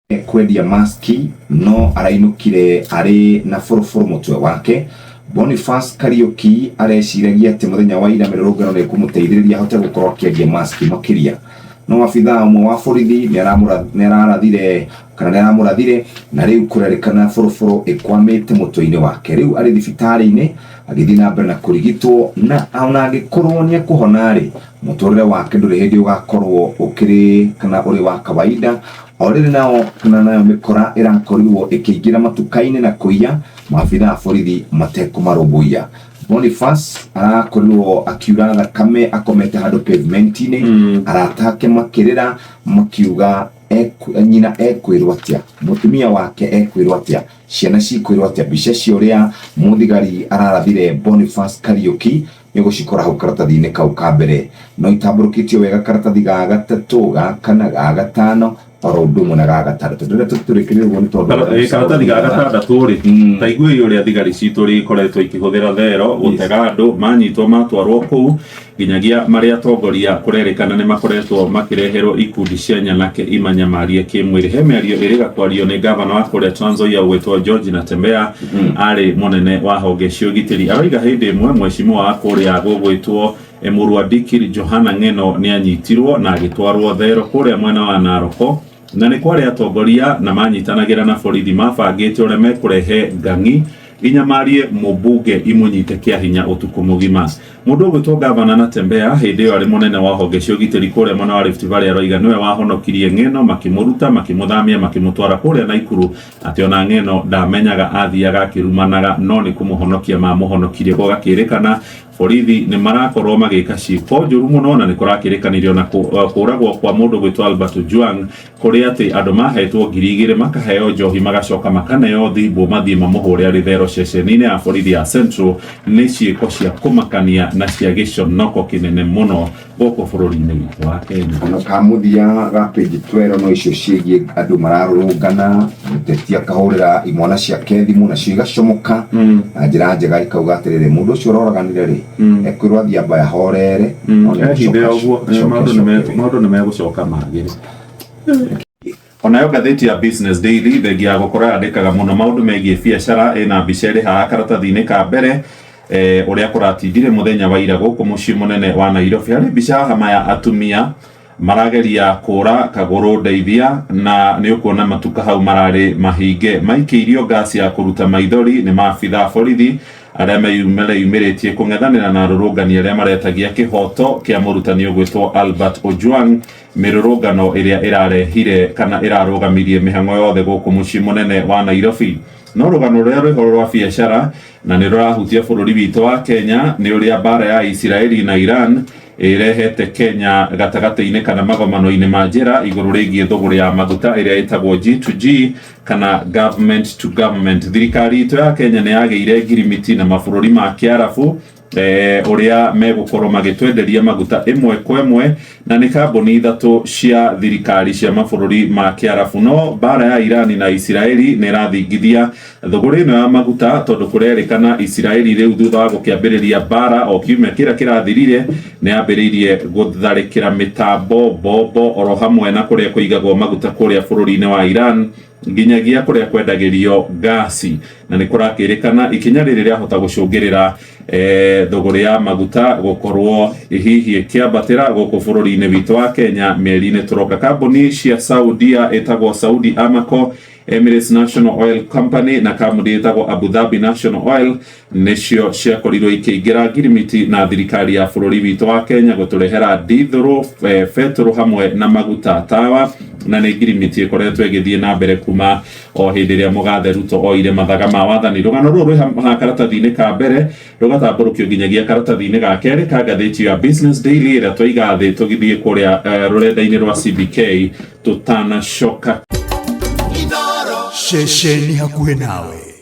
Kwendia maski no arainũkire arĩ na bũrũbũrũ mũtwe wake. Boniface Kariuki areciragia atĩ mũthenya wa ira mĩrũrũngano nĩ ĩkũmũteithĩrĩria ahote gũkorwo akĩendia maski makĩria, no abithaa ũmwe wa borithi nĩ ararathire kana nĩ aramũrathire, na rĩu kũrerĩkana bũrũbũrũ ĩkwamĩte mũtwe-inĩ wake. Rĩu arĩ thibitarĩ-inĩ agĩthiĩ na mbere na kũrigitwo, na ona angĩkorwo nĩ ekũhona-rĩ, mũtũrĩre wake ndũrĩ hĩndĩ ũgakorwo ũkĩrĩ kana ũrĩ wa kawaida. O rĩrĩ nao kana nayo mĩkora ĩrakorirwo ĩkĩingĩra matuka-inĩ na kũiya maabithaa a borithi matekũmarũmbũiya. Boniface arakorirwo akiura thakame akomete handũ pavement-inĩ, arata ake makĩrĩra makiuga nyina ekwĩrwo atĩa, mũtumia wake ekwĩrwo atĩa, ciana cikwĩrwo atĩa. Mbica cia ũrĩa mũthigari ararathire Boniface Kariuki nĩ ũgũcikora hau karatathi-inĩ kau ka mbere, no itambũrũkĩtio wega karatathi ga gatatũ, ga kana, ga gatano, oro ũndũ ũmwe na ga gatandatũ. Ndĩrenda tũrĩkĩrĩrie ũguo nĩ tondũ Karatathi ga gatandatũ rĩ, ta iguai ũrĩa thigari citũ rĩkoretwo ikĩhũthĩra thero gũtega andũ manyitwo matwarwo kũu nginyagia marĩ atongoria. Kũrerĩkana nĩ makoretwo makĩreherwo ikundi cia nyanake imanyamarie kĩmwĩrĩ. He mĩario ĩrĩga kwario nĩ gavana wa kũrĩa Trans Nzoia ũgwĩtwo George Natembeya, arĩ mũnene wa honge cia ũgitĩri. Aroiga hĩndĩ ĩmwe mwecimuwa wa kũrĩa gũgwĩtwo Emurua Dikir Johana Ng'eno nĩ anyitirwo na agĩtwarwo thero kũrĩa mwena wa Naroko, na nĩ kwarĩ atongoria na manyitanagĩra na borithi mabangĩte ũrĩa mekũrehe ngang'i inyamarie mũmbunge imũnyite kĩa hinya ũtukũ mũgima. Mũndũ ũgwĩtwo gavana Natembeya, hĩndĩ ĩyo arĩ mũnene wa honge cia ũgitĩri kũrĩa mwena wa Rift Valley, aroiga nĩwe wahonokirie Ng'eno, makĩmũruta, makĩmũthamia, makĩmũtwara kũrĩa Naikuru, atĩ ona Ng'eno ndamenyaga athiaga akĩrumanaga, no nĩ kũmũhonokia mamũhonokirie. Gũgakĩrĩkana borithi nĩ marakorwo magĩka ciĩko njũru mũno, na nĩ kũrakĩrĩkanire ona kũragwo kwa mũndũ gwĩtwo Albert Ojwang, kũrĩa atĩ andũ mahetwo 2000, makaheo njohi, magacoka makaneo thimbũ mathiĩ mamũhũre arĩ thero ceceni-inĩ ya borithi ya Central. Nĩ ciĩko cia kũmakania na cia gĩconoko kĩnene mũno gũkũ bũrũri-inĩ witũ wa Kenya. Ona ka mũthia ga page 12 no icio ciĩgiĩ andũ mararũrũngana, mũteti akahũrĩra imwana ciake thimũ nacio igacomoka na njĩra njega ikauga atĩrĩrĩ, mũndũ ũcio ũroraganire rĩ, ekwĩrwo athiĩ amba ahorere, no nĩ Ehithe egũcoka ũguo acoke maũndũ acoke. Maũndũ nĩ megũcoka magĩre. Onayo ngathĩti ya Business Daily, thengia ya gũkorwo yandĩkaga mũno maũndũ megiĩ biacara, ĩna mbica ĩrĩ haha karatathi-inĩ ka mbere, ũrĩa kũratindire mũthenya wa ira gũkũ mũciĩ mũnene wa Nairobi. Harĩ mbica haha maya atumia marageria kũra kagũrũ ndeithia, na nĩ ũkuona matuka hau mararĩ mahinge, maikĩirio ngasi ya kũruta maithori nĩ maabitha borithi arĩa meyumĩrĩtie kũng'ethanĩra na arũrũngani arĩa maretagia kĩhoto kĩa mũrutani ũgwĩtwo Albert Ojwang, mĩrũrũngano ĩrĩa ĩrarehire kana ĩrarũgamirie mĩhang'o yothe gũkũ mũciĩ mũnene wa Nairobi. No rũgano rũrĩa rwĩho rwa biacara na nĩ rũrahutia bũrũri witũ wa Kenya nĩ ũrĩa mbara ya Isiraeli na Iran ĩrehete Kenya gatagatĩ-inĩ kana magomano-inĩ ma njĩra igũrũ rĩgiĩ thũgũrĩ ya maguta ĩrĩa ĩtagwo G2G kana government to government. Thirikari itũ ya Kenya nĩ yagĩire ngirimiti na mabũrũri ma Kĩarabu ũrĩa megũkorwo magĩtwenderia maguta ĩmwe kwa ĩmwe, na nĩ kambuni ithatũ cia thirikari cia mabũrũri ma Kĩarabu. No mbara ya Irani na Isiraeli nĩ ĩrathingithia thũgũrĩ ĩno ya maguta, tondũ kũrerĩkana Isiraeli rĩu thutha wa gũkĩambĩrĩria mbara o kiumia kĩrĩa kĩrathirire nĩ yambĩrĩirie gũtharĩkĩra mĩtambo, mbombo, oro hamwe na kũrĩa kũigagwo maguta kũrĩa bũrũri-inĩ wa Iran, nginyagia kũrĩa kwendagĩrio ngasi. Na nĩ kũrakĩrĩkana ikinya rĩrĩ rĩahota gũcũngĩrĩra thũgũrĩ ya maguta gũkorwo hihi ĩkĩambatĩra gũkũ bũrũri-inĩ witũ wa Kenya mĩeri-inĩ tũroka. Kambuni cia Saudia ĩtagwo Saudi Aramco, Emirates National Oil Company na kambuni ĩtagwo Abu Dhabi National Oil nĩcio ciakorirwo ikĩingĩra ngirimiti na thirikari ya bũrũri witũ wa Kenya gũtũrehera ndithũrũ, betũrũ hamwe na maguta tawa, na nĩ ngirimiti ĩkoretwo ĩgĩthiĩ na mbere kuma o hĩndĩ ĩrĩa mũgathe Ruto oire mathaga ma wathani. Rũgano rũrũ rwĩ haha karatathi-inĩ ka mbere rũgatambũrũkio nginyagia karatathi-inĩ ga kerĩ ka ngathĩti ya Business Daily ĩrĩa twaiga thĩ tũgĩthiĩ kũrĩa rũrenda-inĩ rwa CBK tũtanacoka. Ceceni hakuhĩ nawe.